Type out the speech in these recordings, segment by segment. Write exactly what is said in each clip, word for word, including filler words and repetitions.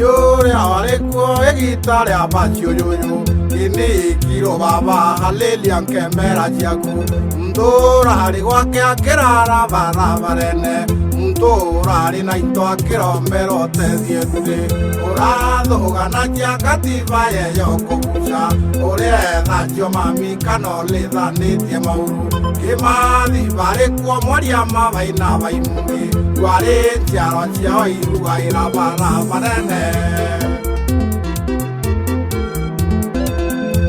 Uria wari kuo igita ria maciujuju, ini kiro baba, haleluya, nkemera ciaku. Muntu urari gwake akirara barabarene, muntu urari na into akiromera utethie nthi. Urathuganagia katiba yeyo kuguca, urethacio mami kana urithanitie mauru. Kimathi bari kuo mwaria mabaina baimungi, rwari njiarwa ciao irugaira barabarene.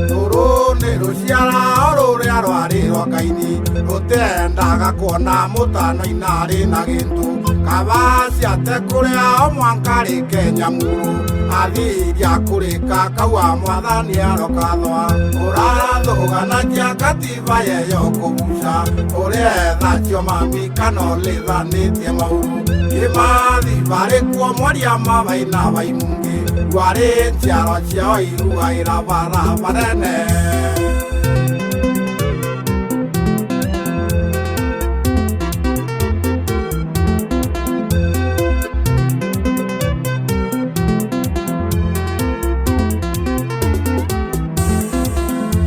Ruru ni ruciara ruria rwari rwa Kaini, rutiendaga kwona mutano inari na gintu. Kabaci ate kuria o mwanka rike nyamuru, athiria kurika kaua mwathani arokathwa. Urathuganagia katiba yeyo kuguca, urethacio mami kana urithanitie mauru. Kimathi bari kuo mwaria mabaina baimungi, rwari njiarwa ciao irugaira barabarene.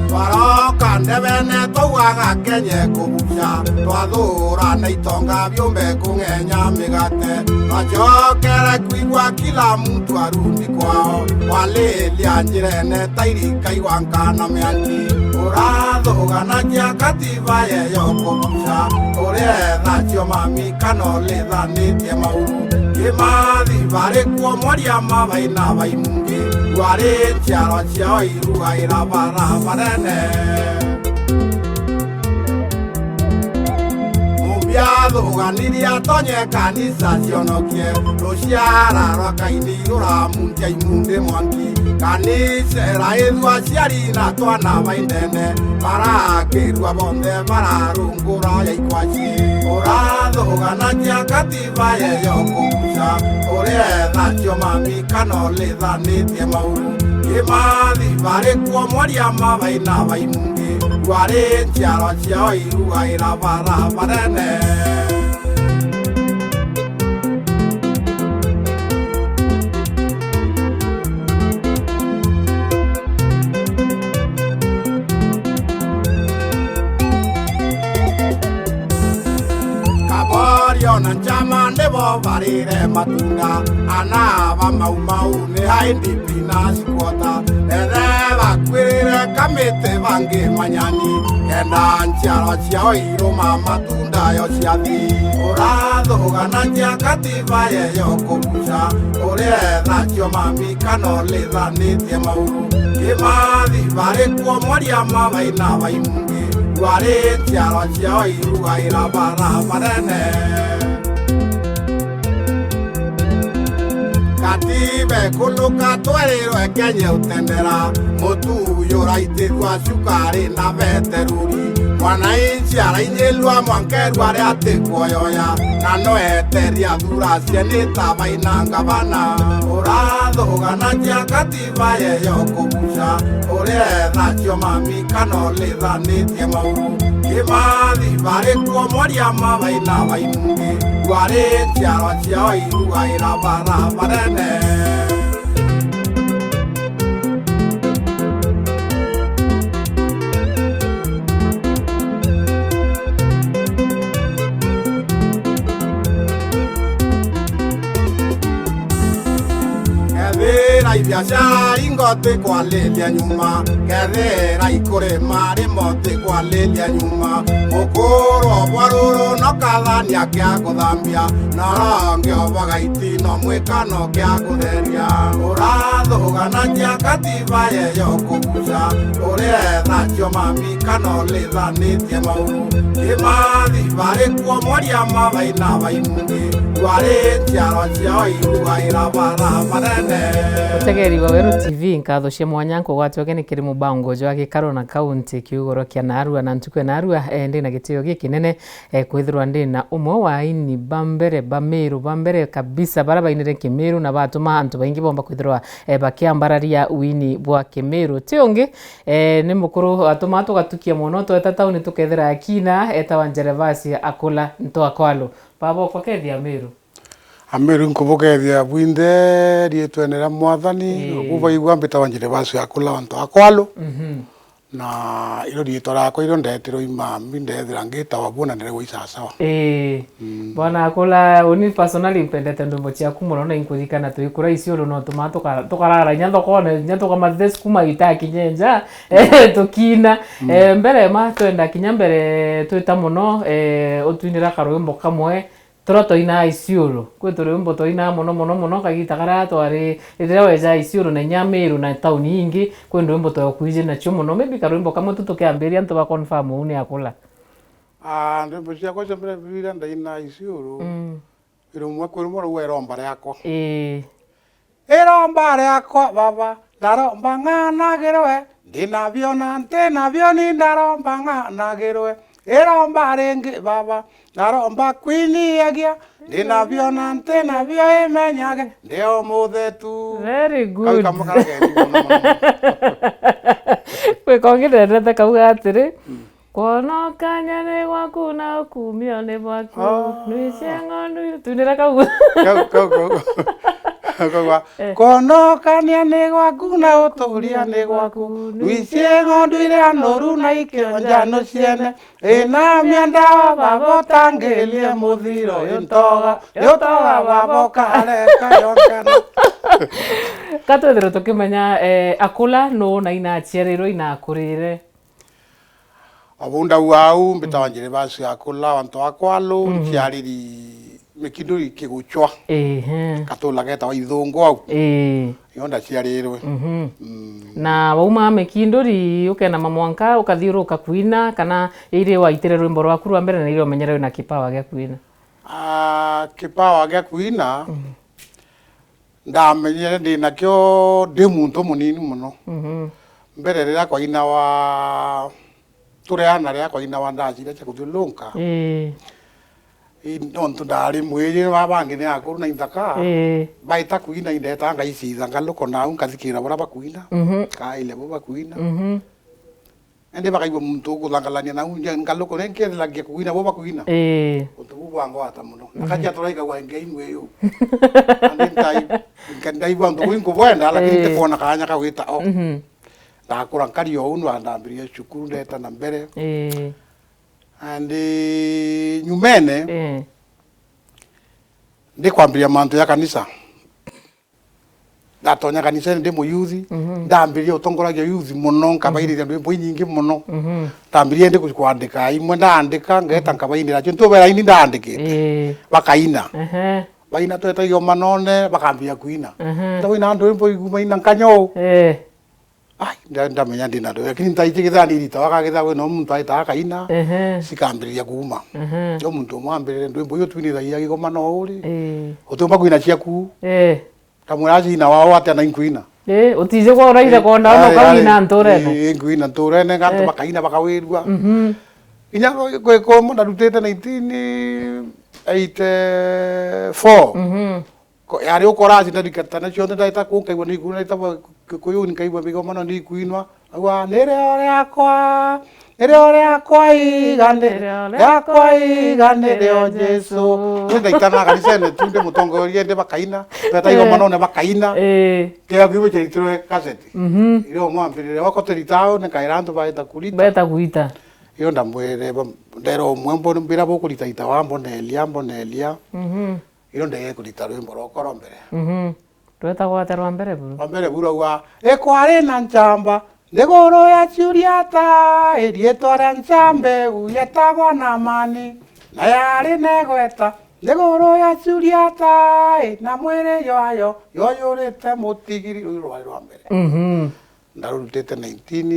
Twaroka ndebene twaugaga kenye kubucia, twathura na itonga biumbe kung'enya migate. Twacokere kwigua kila muntu arundi kwao, walilia njirene tairi kaigwa nkana mianki. Urathuganagia katiba yeyo kubucia, urethacio mami kana urithanitie mauru. Kimathi bari kuo mwaria mabaina baimungi, rwari njiarwa ciao irugaira barabarene. Mubiathuganirie atonye kanisa cionokie, ruciara rwa Kaini ruramuntia imundi mwanki. Kanisa iraithua aciari na twana baindene, barakirua bonthe bararungura ya ikwaci. Urathuganagia katiba yeyo kuguca, urethacio mami kana urithanitie mauru. Kimathi bari kuo mwaria mabaina baimungi, rwari njiarwa ciao irugaira barabarene. Kaborio na Njama nibo barire matunda, ana ba Mau Mau ni haindi Pina cikwota. Ethe bakwirire kamiti bangi manyani, kenda njiarwa ciao iruma matunda yo ciathi. Urathuganagia katiba yeyo kuguca, urethacio mami kana urithanitie mauru. Kimathi bari kuo mwaria mabaina baimungi, rwari njiarwa ciao irugaira barabarene. Katiba ikuluka twerirwe kenye utendera, mutu uyu uraitirua cukari na beteruri. Mwananchi arainyirua mwankeru aria atikwoyoya, na no eteria athura cieni ta baina ngavana. Urathuganagia katiba yeyo kuguca, urethacio mami kana urithanitie mauru. Kimathi bari kuo mwaria mabaina baimungi, rwari njiarwa ciao irugaira barabarene. Kethira ibiacara ingo ti kwalilia nyuma, kethira ikurima rimo ti kwalilia nyuma. Mukuru obwa ruru no kathania kia kuthambia, na rongi obwa gaiti no mwikano kia kutheria. Urathuganagia katiba yeyo kuguca, urethacio mami kana urithanitie mauru. Kimathi bari kuo mwaria mabaina baimungi, rwari njiarwa ciao irugaira barabarene. Utegeri wa Weru T V, nkatho cia mwanya nkugwatioke ni kiri mubango jwa gikaro na kaunti kiugoro kia Narua, na ntuku ya Narua, eh, ndi na gitio gikinene, eh, kwithirwa ndi na umwe wa aini ba mbere ba Miru, ba mbere kabisa, bara bainire Kimiru na batuma antu baingi bomba kwithirwa, eh, bakiambararia wini bwa Kimiru. Ti ungi, eh, ni mukuru atuma tugatukia mono, tweta tauni tukethira akina, etawa Njerevasi Akula Ntwakwalu. Baba okwa kethia Miru. Ameru, nkubukethia bwinthe riitwene ria Mwathani. Ii. Bubaigua mbitagwa Njiribasi Akula, antu a Kwalu. Mhm. Na iro riitwa riakwa iro ndetirwe imambi, ndethira ngitawa buna ndirigwa isasawa. Ii. Mm. Bwana Akula, uni personally mpendete ndwimbo ciaku mono, na inkuririkana twikura Isiolo, no tuma tuka-, tukarara inya thokone, inya tukamathe sukuma itakinya nja, tukina. Mm. Eh, mbere ma twenda kinya mbere twita mono, eh, utwinira karwimbo kamwe, turia twainaa Isiolo. Kwi turwimbo twainaa mono, mono, mono, kagita karia twari, riria weja Isiolo na inya Meru na tauni ingi, kwi ndwimbo twakwiji nacio mono. Maybe karwimbo kamwe tu tukiambiria antu ba confirm uu ni Akula. Ah, ndwimbo ciakwa cia mbere iria ndainaa Isiolo, mm, irumwe kwi rumwe rauga Iromba Riakwa. Ii. Iromba riakwa baba, ndaromba ng'anagirwe, ndinabio na ntinabio ni ndaromba ng'anagirwe. Iromba ringi baba, ndaromba kwiniagia, ndinabio na ntinabio imenyage, ndio muthetu. Very good. Kau kamwe karagendi mono mono mono. Gwi kongi ndendete kauga atiri, mm. Kwonokania ni gwaku na ukumio ni bwaku. Ah. Nwicie ng'ondu, tunira kau. Kau, kau, kau. Kau wa, eh. Kwonokania ni gwaku na uturia ni gwaku. Nwicie ng'ondu iria noru na ikionja nuciene. Inamia ndawa baba utangirie muthiro. Intoga, intoga baba ukareka yonkana. Ka twithirwe tukimenya, eh, Akula nuu na ina aciarirwe, ina akurire. Obu ndauga au, mbitagwa, mm, Njiribasi Akula, antu a Kwalu, mhm, nciariri Mikinduri Kiguchwa. Ehe. Katula getawa Ithungu au. Ii. Nio ndaciarirwe. Mhm. Mm. Na wauma Mikinduri, ukena mamwanka, ukathiuruka kwina, kana iri waitire rwimbo rwaku rwa mbere na iri umenyere wina kipawa gia kwina? Ah, kipawa gia kwina, mm. Ndamenyere ndi nakio ndi muntu munini mono. Mhm. Mbere riria kwainawa, tureana riria kwainawa ndaci iria cia kuthiurunka. Ii. I, nontu ndari mwiji, baba bangi ni akuru na inthaka. Ii. Baita kuina, indeta ngaicitha ngaluko nau, nkathikira buria bakuina. Mhm. Kaile bo bakuina. Mhm. Indi bakaigua muntu ukuthangalania nau nja ngaluko, ni nkethiragia kuina bo bakuina. Ii. Untu buu bwangwata mono. Na, mhm, kacia turaigagua Ngai mweyu. Andi ntai-, nka-, ndaigua untu buu nkubwenda, lakini, ii, ntikwona kanya ka gwita o. Mhm. Ndakura nkari o uu, ndambiririe cukuru, ndeta na mbere. Ii. Andi nyumene, ii, ndikwambiria mantu ya kanisa. Ndatonya kanisene ndi muyuthi, mhm, ndambiririe utongoragia youth mono, nkabairiria, mhm, ndwimbo inyingi mono. Mhm. Ndambiririe ndi ku-, kwandika, imwe ndaandika, ngeta, mhm, nkabainira. Cio ntubera ini ndaandikite. Ii. Bakaina. Ehe. Baina twetagia umanone, bakambiria kuina. Ehe. Ndabaina ndwimbo igu maina nkanyo. Ii. Ai, nda-, ndamenya ndina ndwimbo. Lakini ntaiji kithani irita, wakagitha we no muntu aita akaina. Ehe. Cikambiriria kuuma. Ehe. Yo muntu umwe ambirire ndwimbo iyo twinithagia gigoma no uri. Ii. Utiumba kuina ciaku. Ii. Kamwira acina wao atia na inkwina. Ii, utiji kwa uraitha, ii, kwona no ari, kaina ari, nturene. Ii, inkwina nturene, gantu, ii, bakaina bakawirua. Mhm. Inya kwi, kwi kumwe ndarutite nineteen eighty-four. Mhm. Ko-, yari ukoraci ndarikatana cionthe ndaita ku nkaigua ni ikuna ndaita ba Kikuyu nkaigua bigoma no ni ikwinwa. Aua, "Nirio riakwa, nirio riakwa iga, nirio riakwa iga, nirio Jesu." Ni ndaitana kanisene tu ndi mutongoria ndi bakaina, tweta, eh, igoma none bakaina. Eh. Kea kiume chaitirwe kaseti. Mhm. Irio mwambirire wako terita au ni kaira antu baita kurita. Baita kuita. Iyo ndamwire ba-, ndera umwe mbo-, mbira bukurita ita wa mbonelia, mbonelia. Mhm. Iro ndege kurita rwimbo rwakwa rwa mbere. Mhm. Rwetagwa atia rwa mbere buru? Rwa mbere buru rauga, "Ikwari na nchamba, nthiguru ya Suriata, iriitwa ria nchamba iu yetagwa Naamani, na yari na igweta, nthiguru ya Suriata, na mwiri jwayo jwaiyurite mutigiri." Ruu rwari rwa mbere. Mhm. Ndarurutite nineteen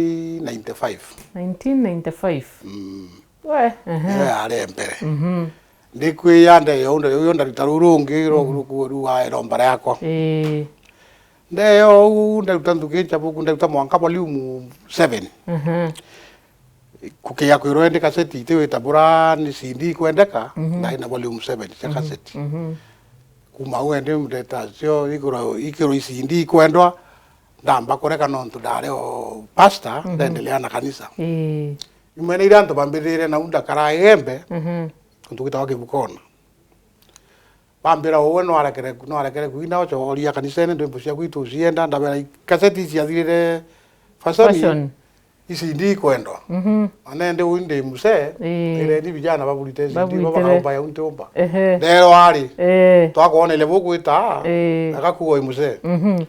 ninety-five. Nineteen ninety-five? Mm. We, ehe. Iyo yari mbere. Mhm. Ndikwia ndeyo, ndeyo, iyo ndaruta ruu rungi, rwo, mhm, rwo, rwo, rwa iromba riakwa. Ii. Ndeyo uu, ndaruta nthuki nchabuku, ndaruta mwanka volume seven. Mhm. Kukia kwirwa indi kaseti iti wita bura ni C D ikwendeka, mhm, ndari na volume seven cia, mhm, kaseti. Mhm. Kuma au indi ndeta cio ikirwa, ikirwa i C D ikwendwa, ndamba kureka nontu ndari o pastor, mhm, ndendelea na kanisa. Ii. Imwe ni iria antu bambirire nau ndakaraa Igembe, mhm, kuntu gwitagwa Kibukona. Bambira, "Uwe nwarekere, nwarekere kuina, ocoria kanisene, ndwimbo ciaku itucienda." Ndabera, "I-, kaseti ciathirire fashion, fashion. Ici ndi ikwendwa." Mhm. Anende uu ndi mzee, ii, ireni vijana baburite ici ndi, baburite, bo bakaumba ya untiumba. Ehe. Ndero ari, ii, twakwonele bugwita, ii, agakuo i mzee. Mhm.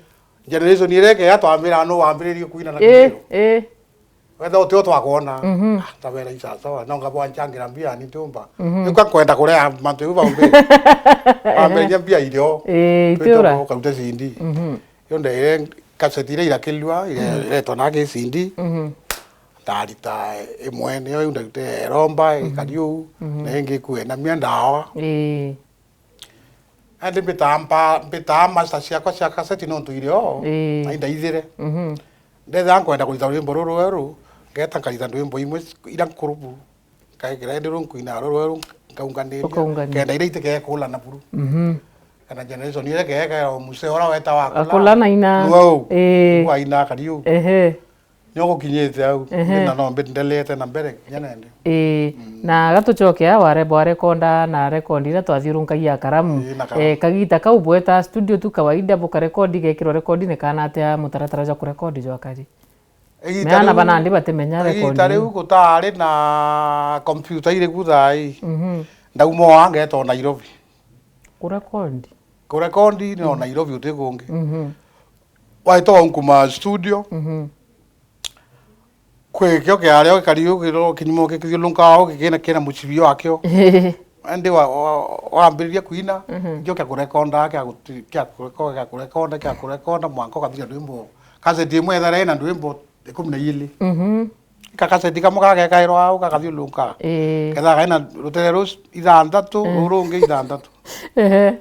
Generation iria ikea twambira nu wambiririe kuina na, ii, kithiro. Ii. Wetha utio twakwona. Mhm. Ah, tabera isasawa, no ngabwa nchangira mbia ni tiumba. Mhm. Yuka kwenda kurea mantu iu baumbi. Bamberia mbia irio. Ii, twite itiura. Ukaruta cindi. Mhm. Yo ndaire kaseti iria irakirua, ire-, mhm, iretwa na ki cindi. Mhm. Ndarita imwe, niyo iu ndarita eromba, mhm, ikari uu, mhm, na ingi kuena mia ndawa. Ii. Indi mbitaa mpa-, mbitaa master ciakwa cia kaseti nontu irio, ii, na indaithire. Mhm. Ndethira nkwenda kurita rwimbo ruru rweru, ngeta nkarita ndwimbo imwe iria nkuru buru. Nkekira indi ru nkwina ruru rweru, nkaunganiria. Ukaunganiria. Kenda iria itikekulana buru. Mhm. Kana generation iria ikega o mzee ura weta wa kula. Akula na ina. Nwe u. Ii. Nwe aina akari u. Ehe. Nio gukinyite au. Ehe. Na no mbi-, ndelete na mbere kinya nende. Ii. Mm. Na gatucokea, warebo arekonda na rekondi iria twathiurunkagia karamu. Ii, na karamu. Eh, kagita kau bweta studio tu kawaida, bukarekondi, gekirwa rekondine kana atia mutaratara jwa kurekondi jwakari? Igita. Meana riu, banandi batimenya rekondi. Igita riu gutari na kompyuta iri ku thaa ii. Mhm. Ndauma o aa ngeeta o Nairobi. Kurekondi? Kurekondi ni o, mhm, Nairobi uti kungi. Mhm. Waita unkuma studio. Mhm. Kwi kio kiario gikari uu kiriro kinyumo kikithiurunkaa uu kikina kina mucibio wakio. Indi wa-, wa-, wambiriria kuina, mhm, nkio kia kurekonda, kia guti-, kia kureko-, kia kurekonda, kia kurekonda, mwanka ukathiria ndwimbo. Kaseti imwe ethera ina ndwimbo ikumi na ili. Mhm. Ka kaseti kamwe kagekairwa au gakathiurunka. Ii. Kethaga kaina rutere ru ithanthatu, mm, ruru rungi ithanthatu. Ehe.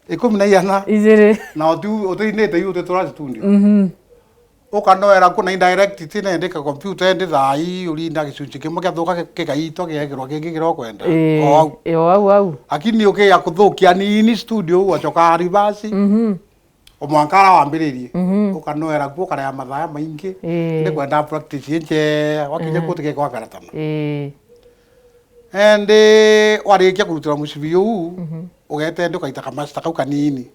Ikumi na iana. Ijiri. Na uti-, utiinite iu utitura studio. Mhm. Ukanoera ku na indirect, ti nendika computer indi thaa ii urinda gicunci kimwe kiathuka ki-, kikaitwa kiekirwa kingi kiria ukwenda. Ii. O au. Ii, o au, au. Lakini ukiya kuthukia nini studio, ugacoka reverse. Mhm. O mwanka ara wambiririe, mhm, ukanoera kuo, ukarea mathaa maingi, ii, indi kwenda practice injea, wakinya, mhm, kuo tigekwa karatana. Ii. Indi warikia kurutira mucibi uu, mhm, ugeta indi ukaita kamasta kau kanini.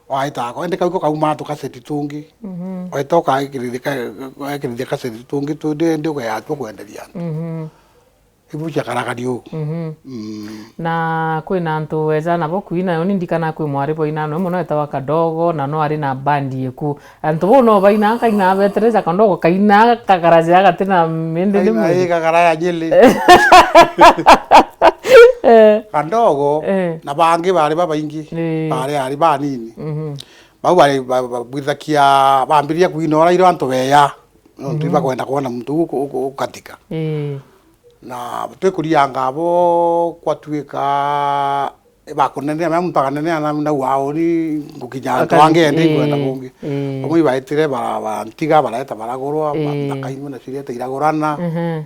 Waita ako, indi kau ko kaumaa tukaseti tungi. Mhm. Waita ukagikirithia ka-, ugekirithia kaseti tungi tu-, indi, indi ugeatua kwenderia antu. Mhm. Ibu cia karakari uu. Mhm. Mm. Na kwina antu weja nabo kuina, yo ni ndikana kwi mwari bwa ina noe mono etawa Kadogo, na no ari na bandi iku. Antu bau no baina, kaina betereja Kadogo, kaina kagaraja gati na mindi ni. Kaina mindi. Ii, kagara ya Nyeri. Eh. Kadogo, eh, na bangi bari babaingi, eh, bari ari banini. Mhm. Bau bari ba-, ba-, babwithakia, bambiriria kuina ora iro antu beya. Nontu, mhm, ibakwenda kwona muntu u-, u-, u-, ukatika. Ii. Na twikurianga abo kwatuika bakunenea, mea muntu akanenea na, na uaoni ngukinya antu angi endi kwenda kungi. Ii. Bamwe ibaetire bara-, barantiga, bareta baragurwa, ba-, ii, na kaimwe na cireta iragurana. Mhm.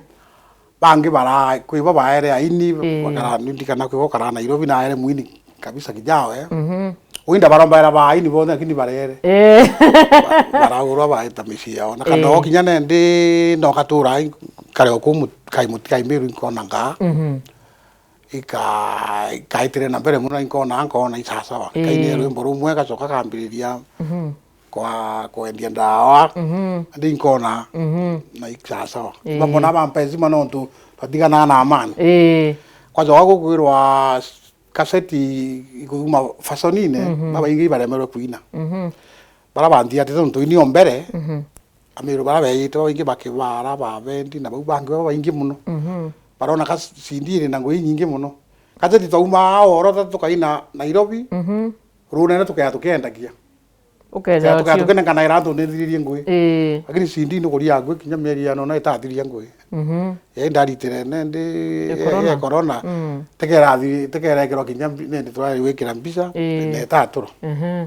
Bangi bara-, kwi bo baere aini, ii, bakara, ndikana kwi bo kara Nairobi, na aere mwini kabisa kijawe. Mhm. Uinda barombaira ba aini bonthe, lakini barere. Ii. Ba-, baragurwa baeta micii yao. Na, ii, kana okinya nendi no gatura ai, kare oku mu-, kai muti-, kai mbiru inkona ngaa. Mhm. Ika-, ikaitire na mbere muno, inkona, nkona isasawa. Ii. Kaine rwimbo rumwe, gacoka kambiriria. Mhm. Kwa kwendia ndawa, mhm, ndi nkona, mhm, na isasawa. Ii. Bamwe na bampa ezima nontu batiganaga na amani. Ii. Kwacoka gukwirwa kaseti ikuuma fasonine, mhm, babaingi ibaremerwe kuina. Mhm. Bara banthi ati nontu ini o mbere, mhm, amiru bara beite babaingi bakibara, babendi, na bau bangi babaingi muno. Mhm. Barona ka cindini na ngui inyingi muno. Kaseti twaumaa oro tukaina Nairobi, mhm, runene tukea tukiendagia. Ukeja. Tukeja tukenenkana ira antu nithiririe ngui. Ii. Lakini cindi ni kuria ngui kinya mieri ya nona itathiria ngui. Mhm. Yai ndaritire nendi ya corona. Ya corona. Mm. Tekera thi-, tekera ekirwa kinya mbi-, nendi turari gwikira mbica, ii, na itatura. Mhm.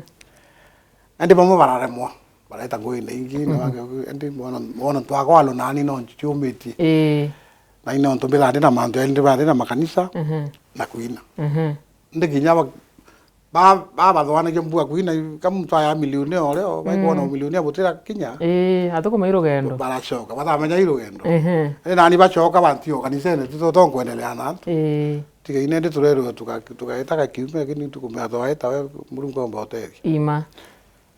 Andi bamwe bararemwa, bareta ngui na ingi, mhm, na wange, andi mwana, mwana twakwa alo nani no nchiumitie. Ii. Na ino ntu mbithaa ndi na mantu, ndi na makanisa, mhm, na kuina. Mhm. Ndi kinya ba-, Ba, ba bathwanagia mbua kwina, kama mtu aya milioni o leo, baigwa na milioni ya butira kinya. Ii, atukumai rugendo. Baracoka, bathamenya i rugendo. Ehe. Ii, nani bacoka bantio kanisene, tu, tu, tunkwendelea na antu. Ii. Tiga ine ndi turerwe tuka-, tugaita ga kiumia kini tukumea twaita we, Murungu omba utethia. Ima.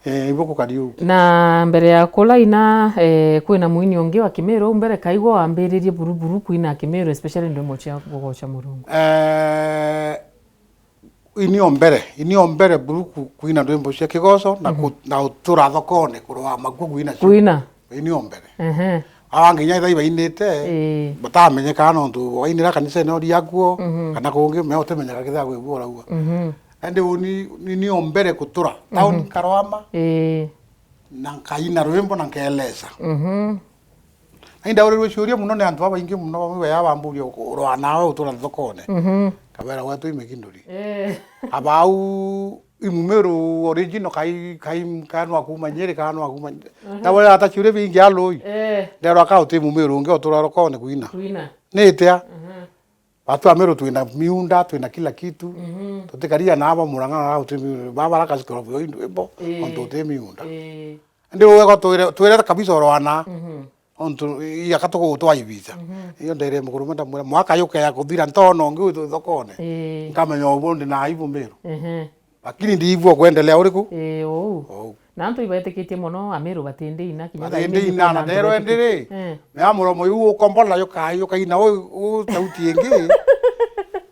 Eh, ibo kukari u. Na mbere ya kula ina, eh, kwina muini ungi wa Kimiru, mbere kaigwa wambiririe buru buru kwina Kimiru, especially ndwimbo cia kugoca Murungu. Eh, ini o mbere, ini o mbere buru ku-, kwina ndwimbo cia kigoco na ku-, na utura thokone kurwa makua kwina cio. Kwina. Ini o mbere. Ehe. Awa nginya ithai bainite, ii, batamenyeka nontu wainira kanisene ori akuo, kana kungi, me utemenyeka kithia gwibua urauga. Mhm. Indi uni, ni, ni o mbere kutura. Tauni nkaroama, ii, na nkaina rwimbo na nkeelesa. Mhm. Na indaurirwe ciuria muno ni antu babaingi muno, bamwe baya bamburia, "Uroa nawe utura thokone?" Mhm. Kabera gwetu imekinduri. Ii. Abau imumiru original kai, kai, kanwa kuma Nyeri, kanwa kuma. Aha. Ndabwira ata ciuria bingi aloi. Ii. Nderwa ka uti mumiru ungi utura thokone kuina. Kuina. Ni itia? Aha. Batu Amiru twina miunda, twina kila kitu. Mhm. Tutikaria na aba Murang'a na uti miunda. Baba raka sikoro byo indu ibo, ii, ontu uti miunda. Ii. Ndi ugego twire, twire kabisa oroana. Mhm. Ontu iya katugu twa ibica. Mhm. Iyo ndere mukuru menda mwira, "Mwaka yuke ya kuthira ntona ungi wi thokone." Ii. Nkamenya ubu ndi na aibu Miru. Ehe. Lakini ndiigua kwendelea uriku? Ii, uu. Uu. Na antu ibaetikitie mono, Amiru batindi ina kinya thaa indi. Batindi ina, na nderwe ndiri. Eh. Mea muromo yu ukombola yukai, yukaina u, u sauti ingi.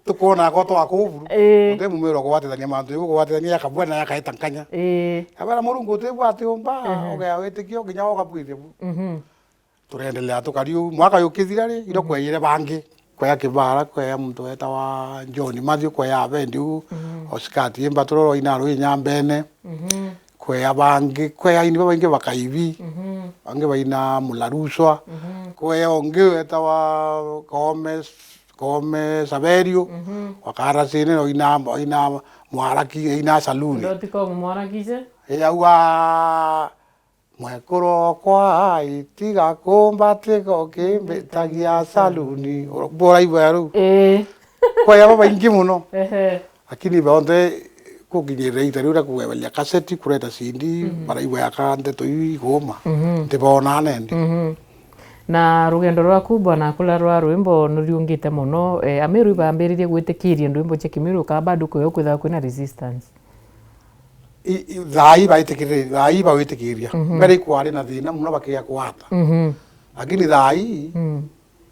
Tukwona ko twa kuburu. Ii. Uti Mumiru kugwatithania mantu, yu kugwatithania yakabwena yakaeta nkanya. Ii. Abera Murungu uti bwati umba, ehe, ugea witikio nginya ugabwithia bu. Mhm. Turendelea tukari uu. Mwaka yukithira ri, iro, mhm, kweyire bangi, kweya Kibara, kweya muntu wetawa John Matthew, kweya Abendi uu, mhm, Osikati Imba turoro ina rwi Nyambene, mhm, kweya bangi, kweya ini babaingi bakaibi, mhm, bangi baina Mularuswa, mhm, kweya ungi wetawa Koome, Koome Saberio, mhm, wa Karasine, oina, oina Mwaraki, ina saluni. Dot com Mwaraki je? Ii, auga Mwekuru okwa, itiga kumbatika ukimbitagia saluni. Buraigua riu? Ii. Kwaya babaingi muno. Ehe. Lakini bonthe kukinyirira ita riu ria kugeberia kaseti, kureta C D, mhm, baraigua yaka ndeto iu iguma. Mhm. Ntibona nendi. Mhm. Na rugendo rwaku, bwana, kula rwa rwimbo nuriungite muno, eh, Amiru ibambiririe gwitikiria ndwimbo cia Kimiru, ka bado kwio kwithagwa kwina resistance? I, i, thaa ii baitikiriri-, thaa ii bawitikiria. Mhm. Mbere ikwari na thina muno bakiya kwata. Mhm. Lakini thaa ii, mm,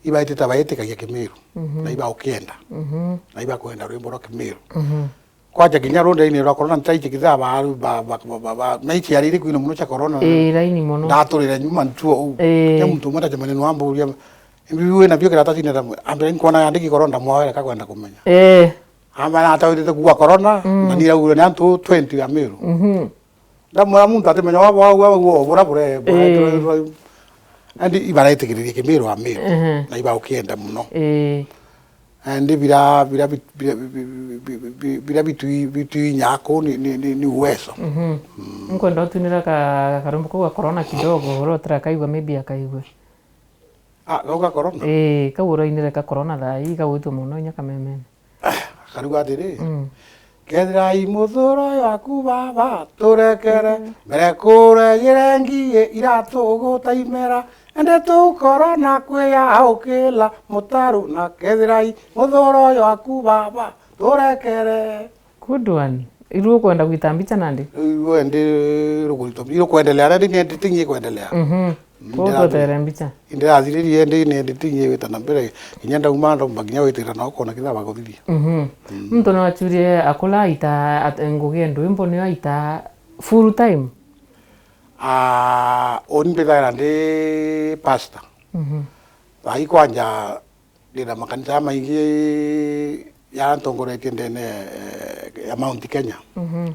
ibaitite baitikagia Kimiru. Mhm. Na ibaukienda. Mhm. Na ibakwenda rwimbo rwa Kimiru. Mhm. Kwaja kinya rundene rwa corona, ntaiji kithaa ba, ba, ba, ba, ba, ba, na ici yari iri kwina muno cia corona. Ii, raini muno. Ndaturire nyuma ntuo uu. Ii. Kinya muntu umwe ndaja maneno amburia, "Mbi wina bio kiratatine?" Ambira, "Nkwona yandiki corona, ndamwawere ka kwenda kumenya." Ii. Amba natawitite kuua corona, mm, na niraugirwe ni antu twenty Amiru. Mhm. Ndamwira muntu atimenya wa, wa, wa, wa, bura bure, bure, ii, bure, bure. Andi ibaraetikiririe Kimiru Amiru, mhm, na ibaukienda muno. Ii. Andi bira, bira bit-, bira, bi-, bi-, bira bitui-, bituinya aku ni, ni, ni, ni uwezo. Mhm. Mm. Nkwenda utunira ka, karumbu kau ga corona kidogo, urotira kaigua maybe akaigua. Ah, gau ga corona? Ii, kau urainire ka corona thaa ii, kagwitwe muno inya kamemene. Akariuga atiri, mm, "Kethirai muthuro waku baba, turekere, mbere kuregire ngiye iratu gutaimera, ende tu corona kwiya ukila mutaru, na kethirai muthuro waku baba, turekere." Good one. Iru ukwenda gwita mbicha nandi? Iru endi rukurito, iru kwendelea, nandi ni editing ikwendelea. Mhm. Mm, kwou ndirathire-, twetere mbicha. Ndirathiririe endi ni editing igwita na mbere, kinya ndauma ndaumba kinya gwitira na ukona kitha baguthithia. Mhm. Mm. Muntu no achurie akula aita at-, ngugi e ndwimbo nio aita full time? Ah, uni mbithaira ndi pastor. Mhm. Thaa ii kwanja ndina makanisa jamaingi jaria ntongoretie ndene, eh, ya Mount Kenya. Mhm.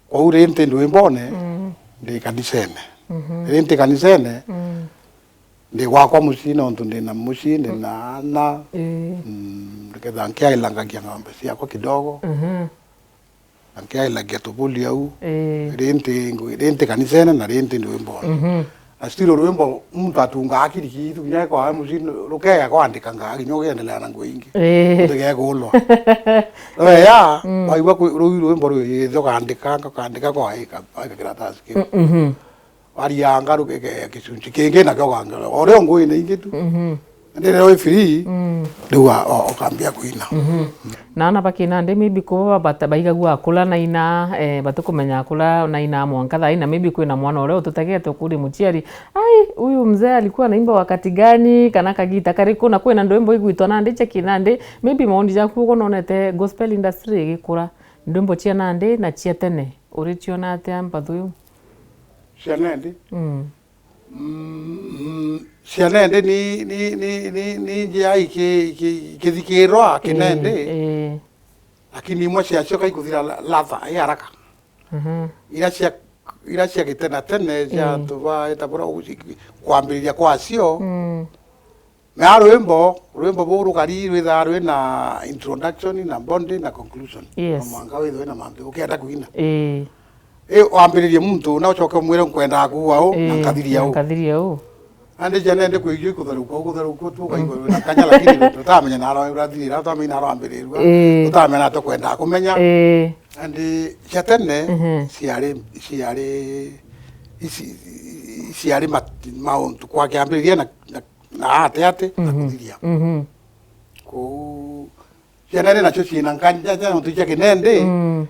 Kwou rinti ndwimbone, mm, ndi kanisene. Mhm. Rinti kanisene, mm, ndi gwakwa mucii nontu ndina mucii, ndina, mm, ana. Ii. Mm, ndiketha nkiailangagia ng'ombe ciakwa kidogo. Mhm. Na nkiailagia tubuli au. Ii. Rinti ngwi-, rinti kanisene na rinti ndwimbone. Mhm. Na still rwimbo muntu atungaa kiri kitu, kinya kwa M C rukega kwandika ngaa, kinya ukiendelea na ngugi ingi. Eh. Ndigegulwa. Weya, mm, waigua kwi-, ruu rwimbo rwitho ukandika, ukandika kwa ika, ika kiratasi kiu. Mm, mhm. Warianga rukegea gicunci kingi nakio ukangera. O rio ngugi ni ingi tu. Mhm. Indi riria wi free, mm, riu wa-, o-, ukambia kuina. Mhm. Na ana bakina ndi maybe kuba bata-, baigagua akura naina, eh, batikumenya akura naina mwanka thaa ina, maybe kwina mwana uria ututegete ukuri muciari, "Ai, huyu mzee alikuwa anaimba wakati gani, kana kagita kariku?" Na kwina ndwimbo igwitwa nandi cia kinandi, maybe maundi jaku ugo nonete gospel industry igikura, ndwimbo cia nandi na cia tene, urichiona atia mpathu iu? Cia nandi? Mm. Mm, mm, cia nandi ni, ni, ni, ni, ni njia iki-, iki-, ikithikirwa kinandi. Eh, eh. Lakini imwe ciacio kaikuthira la-, latha i haraka. Mhm. Ira cia, ira cia gitena tene cia, mm, tuba eta bura uci-, kwambiriria kwacio. Mm. Na rwimbo, rwimbo buu rukari rwithaa rwina introduction na body na conclusion. Yes. Na mwanka withwe na mantu ukienda kuina. Ii. I wambiririe muntu na ucoke umwire nkwendaa kuua u, na, ii, nkathiria na u. Nkathiria u. Andi ciana indi kwigua ikutharukua, ukutharukua tu, ukaigua, mm, wina kanya, lakini utamenya na ara urathirira, utamenya na ara wambirirua, ii, utamenya na tukwendaa kumenya. Ii. Andi cia tene, mhm, ciari, ciari, ici, ciari ma-, mauntu kwa kiambiriria na, na, na ate ate, na, mhm, kuthiria. Mhm. Kuu, ciana iri nacio ciina nkanja cia nontu cia kinandi, mm,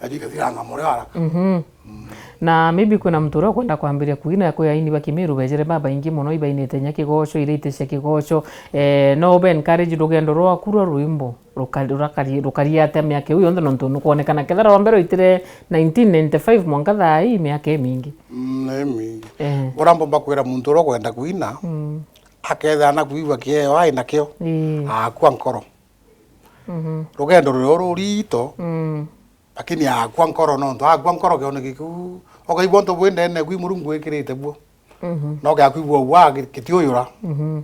nacio ikathiranga murio haraka. Mhm. Mm. Na maybe kwina muntu uria ukwenda kwambiria kuina, kwi aini ba Kimiru bejere babaingi mono, ibainite nya kigoco, iria iti cia kigoco. Eh, no ube encourage rugendo rwaku rwa rwimbo, rukari-, rukari-, rukari atia miaka iu yonthe, nontu nukwonekana kethira rwa mbere uitire nineteen ninety-five mwanka thaa ii, miaka imingi. Mm, ni mingi. Eh. Uria mbomba kwira muntu uria ukwenda kuina, mm, akethira na kwigua kieo ai nakio, ii, akua nkoro. Mhm. Rugendo rurio rurito, mm, lakini akua nkoro, nontu akua nkoro kioneki kiu, ukaigua untu bwi ndene kwi Murungu wikirite buo. Mhm. No gakwigua ua gi-, gitiuyura. Mhm.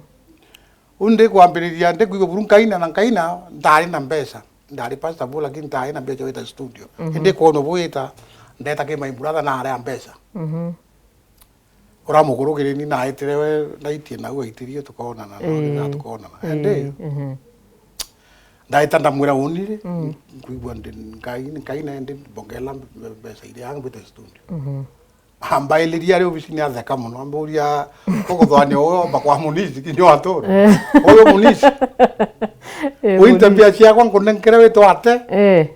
U ndikwambiriria, ndikwigua buru nkaina na nkaina, ndari na mbeca. Ndari pastor bu, lakini ndari na mbeca wita studio. Mhm. Indi kwona bu wita, ndeta ki my brother na aria mbeca. Mhm. Ura mukuru kiri ni naitire we, ndaitie nau aitirie tukonana, na, ii, na tukonana. Ii, indi, mhm, ndaita ndamwira uni ri, mm, nkwigua ndi nkai, nkai na indi mbongela mbe-, mbeca iria yangu mbite studio. Mhm. Ambailiria ari obisini atheka mono, amburia, "Ukuthwania uyu omba kwa munisi, kinya watura? Eh. Uyu munisi?" Eh, uinte mbia ciakwa nkunenkere witwa ate? Eh.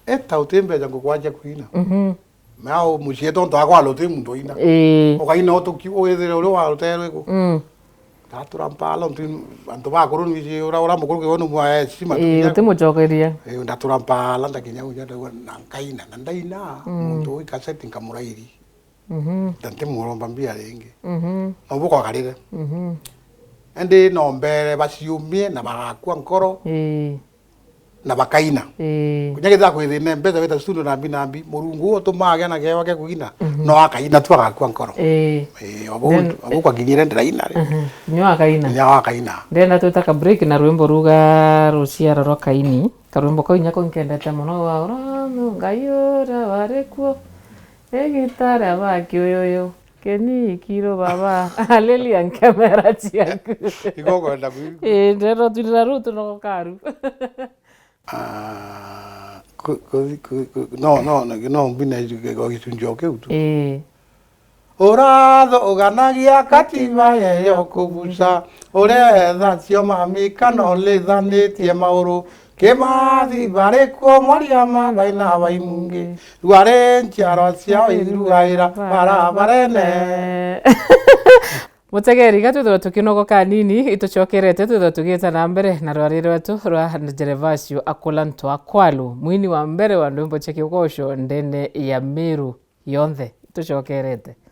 Eta uti mbeca ngukwaja kuina. Mhm. Mea u mucii tontu akwa ruti muntu uina. Ii. Ukaina utuki, withire uria waruterwe ku. Mm. Ndatura mpala, ntu antu bakuru nwiji ura, ura mukuru kiwe numwa heshima. Ii, uti mucokeria. Ii, ndatura mpala, ndakinya uja ndauga na nkaina, na ndaina, mm, muntu ui kaseti nkamurairi. Mhm. Nda ntimuromba mbia ringi. Mhm. No bukwakarire. Mhm. Indi no mbere baciumie na bagakua nkoro. Ii. Na bakaina. Ii. Kunya kethira kwithine mbeca wita studio nambi nambi, Murungu utumaa agia na kiewa kia kuina, mhm, no akaina tu agakua nkoro. Ii. Ii, obu, then obu kwakinyire ndiraina ri. Mhm. Nyo akaina. Nyo akaina. Ndenda twita ka break na rwimbo ruga ruciara rwa Kaini. Karwimbo kau inya kau nkendete mono, wa ura Ngai ura wari kuo. Igita ria ba kiuyuyu. Keni ikiru baba. Haleluya, nkemera ciaku. Iko kwenda kuigua. Ii, ndero twirira ru tunogokaru. Ah, ku-, ku-, ku-, ku-, no, no, no, no mbine gicunji o kiu tu. Ii. Uratho uganagia katiba yeyo kubuca, uretha cio mamika no lithanitie mauru. Kimathi bari kuo mwaria ma baina baimungi, rwari nchiarwa ciao irugaira barabarene. Mutegeri, ga twithirwa tukinogoka nini, itucokerete twithirwa tugieta na mbere na rwari rwetu rwa Gervasio Akula Ntwakwalu, mwini wa mbere wa ndwimbo cia kigoco ndene ya Meru yonthe. Itucokerete.